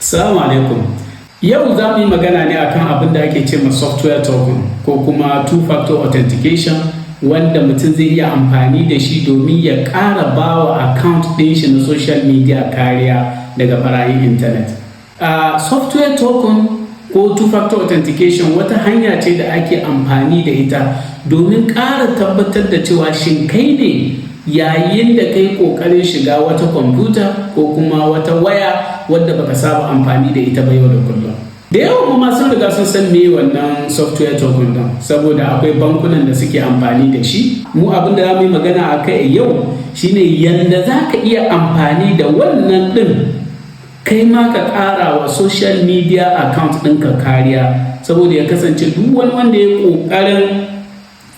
Assalamu alaikum. Yau za mu yi magana ne akan abin da ake ce ma software token ko kuma two-factor authentication, wanda mutum zai iya amfani da shi domin ya ƙara bawa account ɗin shi na social media kariya daga barayin intanet. Software token ko two-factor authentication wata hanya ce da ake amfani da ita domin ƙara tabbatar da cewa shin kai ne yayin da kai ƙoƙarin shiga wata kwamfuta ko kuma wata waya wadda baka saba amfani da ita ba yau da kullum. Da yawan mu ma sun riga sun san me wannan software token din, saboda akwai bankunan da suke amfani da shi. Mu abin da za mu yi magana a kai yau shine yanda za ka iya amfani da wannan din kai ma ka ƙara wa social media account ɗinka kariya, saboda ya kasance duk wani wanda ya ƙoƙarin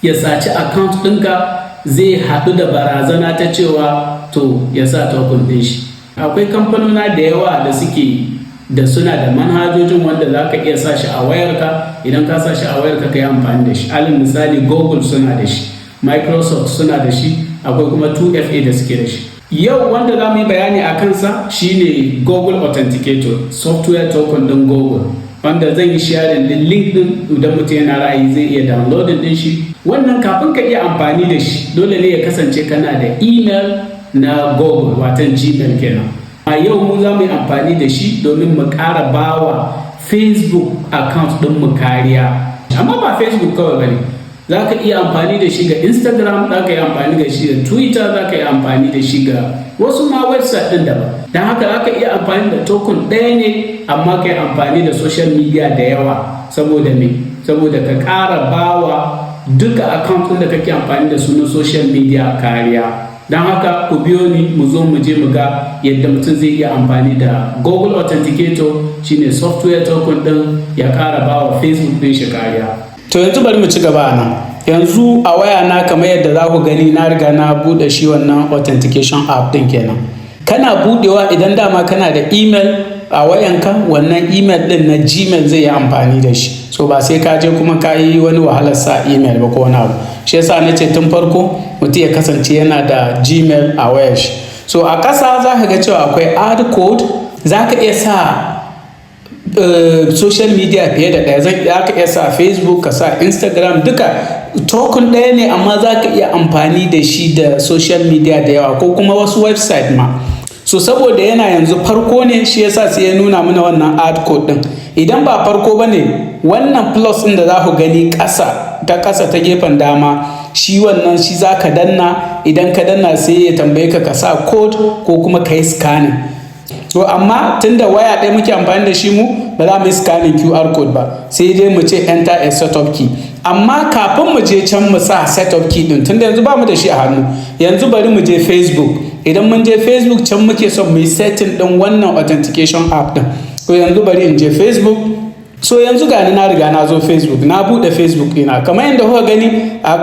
ya saci account ɗinka zai haɗu da barazana ta cewa to ya sa token ɗin shi. Akwai kamfanona da yawa da suke da suna da manhajojin wanda za ka iya sa shi a wayarka. Idan ka sa shi a wayarka, ka yi amfani da shi. Alal misali, Google suna da shi, Microsoft suna da shi, akwai kuma 2FA da suke da shi. Yau wanda za mu yi bayani a kansa shine Google Authenticator, software token ɗin Google, wanda zan yi sharing din link din. Idan mutum yana ra'ayi, zai iya downloading din shi. Wannan kafin ka iya amfani da shi, dole ne ya kasance kana da email na Google, watan Gmail kenan. A yau mu za mu yi amfani da shi domin mu ƙara bawa Facebook account ɗin mu kariya. Amma ba Facebook kawai bane, za ka iya amfani da shi ga Instagram, za ka iya amfani da shi ga Twitter, za ka iya amfani da shi ga wasu ma website ɗin daban. Don haka za ka iya amfani da token ɗaya ne, amma ka yi amfani da social media da yawa. Saboda me? Saboda ka ƙara bawa duka account ɗin da kake amfani da su na social media kariya. Don haka ku biyo ni mu zo mu je mu ga yadda mutum zai iya amfani da Google Authenticator, shine software token din, ya ƙara ba wa Facebook din shi kariya. To yanzu bari mu ci gaba nan. Yanzu a waya na, kamar yadda za ku gani, na riga na buɗe shi wannan authentication app din kenan. Kana buɗewa, idan dama kana da email a wayanka, wannan email din na Gmail zai yi amfani da shi. So ba sai ka je kuma ka yi wani wahalar sa email ba ko wani abu. Shi yasa na ce tun farko mutum ya kasance yana da Gmail a wayar shi. So a ƙasa za ka ga cewa akwai add code. Za ka iya sa social media fiye da ɗaya. Za ka iya sa Facebook, ka sa Instagram, duka token ɗaya ne, amma za ka iya amfani da shi da social media da yawa ko kuma wasu website ma. So saboda yana yanzu farko ne, shi yasa sai ya nuna mana wannan add code din. Idan ba farko ba ne, wannan plus ɗin da za ku gani ƙasa ta ƙasa ta gefen dama, shi wannan shi za ka danna. Idan ka danna, sai ya tambaye ka ka sa code ko kuma ka yi scanning. To amma tunda waya ɗaya muke amfani da shi, mu ba za mu yi scanning QR code ba, sai dai mu ce enter a setup key. Amma kafin mu je can mu sa setup key din, tunda yanzu ba mu da shi a hannu, yanzu bari mu je Facebook. Idan mun je Facebook, can muke son mu yi setting din wannan authentication app din. To yanzu bari in je Facebook. So yanzu gani na riga na zo Facebook, na bude Facebook ɗina. Kamar yadda kuka gani,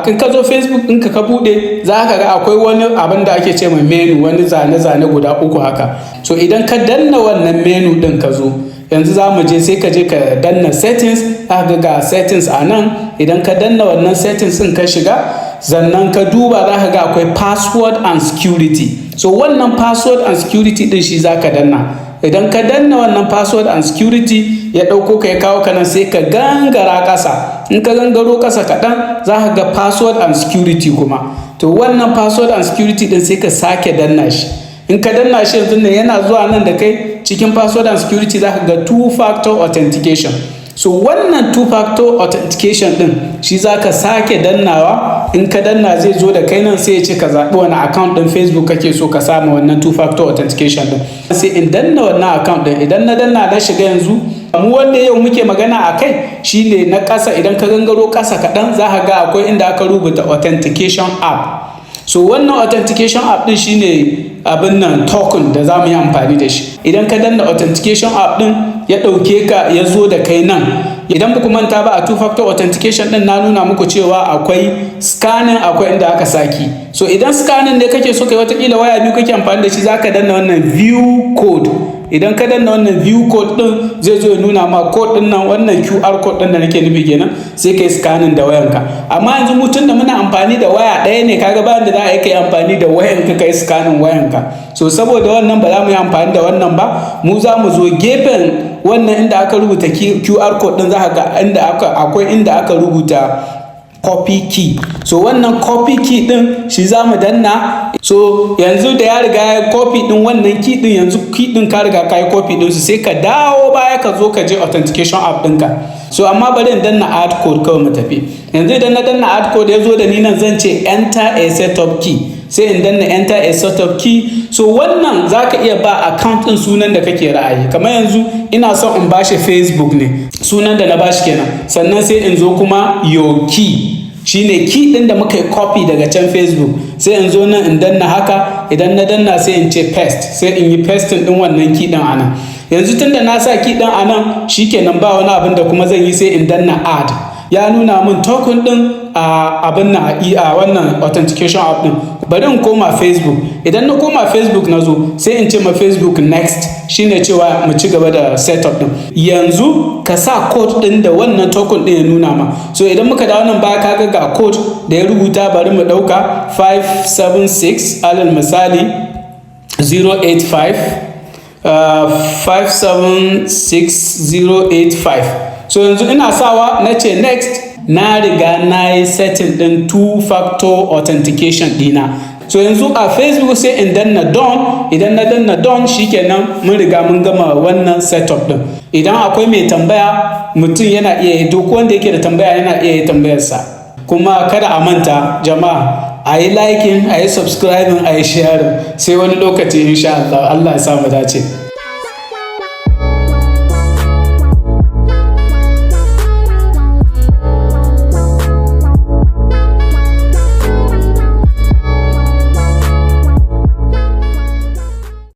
in ka zo Facebook ɗinka ka bude, za ka ga akwai wani abin da ake ce ma menu, wani zane-zane guda uku haka. So idan ka danna wannan menu ɗin, ka zo, yanzu za mu je, sai ka je ka danna settings. Za ka ga settings a nan. Idan ka danna wannan settings ɗin ka shiga, sannan ka duba, za ka ga akwai password and security. So wannan password and security ɗin shi za ka danna. Idan ka danna wannan password and security, ya ɗauko ka ya kawo ka nan, sai ka gangara ƙasa. In ka gangaro ƙasa kaɗan, za ka ga password and security kuma. To wannan password and security ɗin sai ka sake danna shi. In ka danna shi yanzu ne, yana zuwa nan da kai cikin password and security, za ka ga two factor authentication. So wannan two factor authentication din shi za ka sake dannawa. In ka danna, zai zo da kai nan, sai ya ce ka zaɓi wani account din Facebook kake so ka samu wannan two factor authentication din. Sai in danna wannan account din. Idan na danna na shiga, yanzu mu wanda yau muke magana a kai shine na ƙasa. Idan ka gangaro ƙasa kaɗan, za ka ga akwai inda aka rubuta authentication app. So wannan authentication app din shine abin nan, token da za mu yi amfani da shi. Idan ka danna authentication app din, ya ɗauke ka ya zo da kai nan. Idan ba ku manta ba, a two factor authentication din na nuna muku cewa akwai scanning, akwai inda aka saki. So idan scanning ne kake so kai, watakila waya biyu kake amfani da shi, zaka danna wannan view code. Idan ka danna wannan view code din, zai zo ya nuna ma code din nan, wannan QR code din da nake nufi kenan. Sai kai scanning da wayanka. Amma yanzu mu tunda muna amfani da waya ɗaya ne, kaga bayan da za a yi kai amfani da wayanka kai scanning wayanka. So saboda wannan, ba za mu yi amfani da wannan ba. Mu za mu zo gefen wannan inda aka rubuta QR code din, za ka ga inda aka akwai inda aka rubuta copy key. So wannan copy key din shi za mu danna. So yanzu da ya riga ya copy din wannan key din, yanzu key din ka riga ka yi copy din su, sai ka dawo baya, ka zo ka je authentication app ɗinka. So amma bari in danna add code kawai mu tafi. Yanzu idan na danna add code, ya zo da ni nan, zan ce enter a setup key. Sai in danna enter a setup key. So wannan zaka iya ba account din sunan da kake ra'ayi. Kamar yanzu ina son in bashi Facebook ne, sunan da na bashi kenan. Sannan sai in zo kuma your key, shine key din da muka yi copy daga can Facebook. Sai in zo nan in danna haka. Idan na danna, sai in ce paste, sai in yi pasting din wannan key din anan. Yanzu tunda na sa key din anan, shikenan, ba wani abin da kuma zan yi, sai in danna add. Ya nuna min token din a abin na a wannan authentication app din. Bari in koma Facebook. Idan na koma Facebook, na zo, sai in ce ma Facebook next, shine cewa mu ci gaba da setup din. Yanzu ka sa code din da wannan token din ya nuna ma. So idan muka dawo nan baya, kaga ga code da ya rubuta. Bari mu dauka 576, alal misali, 085, 576085. So yanzu ina sawa, na ce next, na riga na yi setting din two factor authentication dina. So yanzu a Facebook sai in danna done. Idan na danna done, shikenan, mun riga mun gama wannan setup din. Idan akwai mai tambaya, mutum yana iya yi, duk wanda yake da tambaya yana iya yi tambayarsa. Kuma kada a manta, jama'a, a yi liking, a yi subscribing, a yi sharing. Sai wani lokaci insha Allah. Allah ya sa mu dace.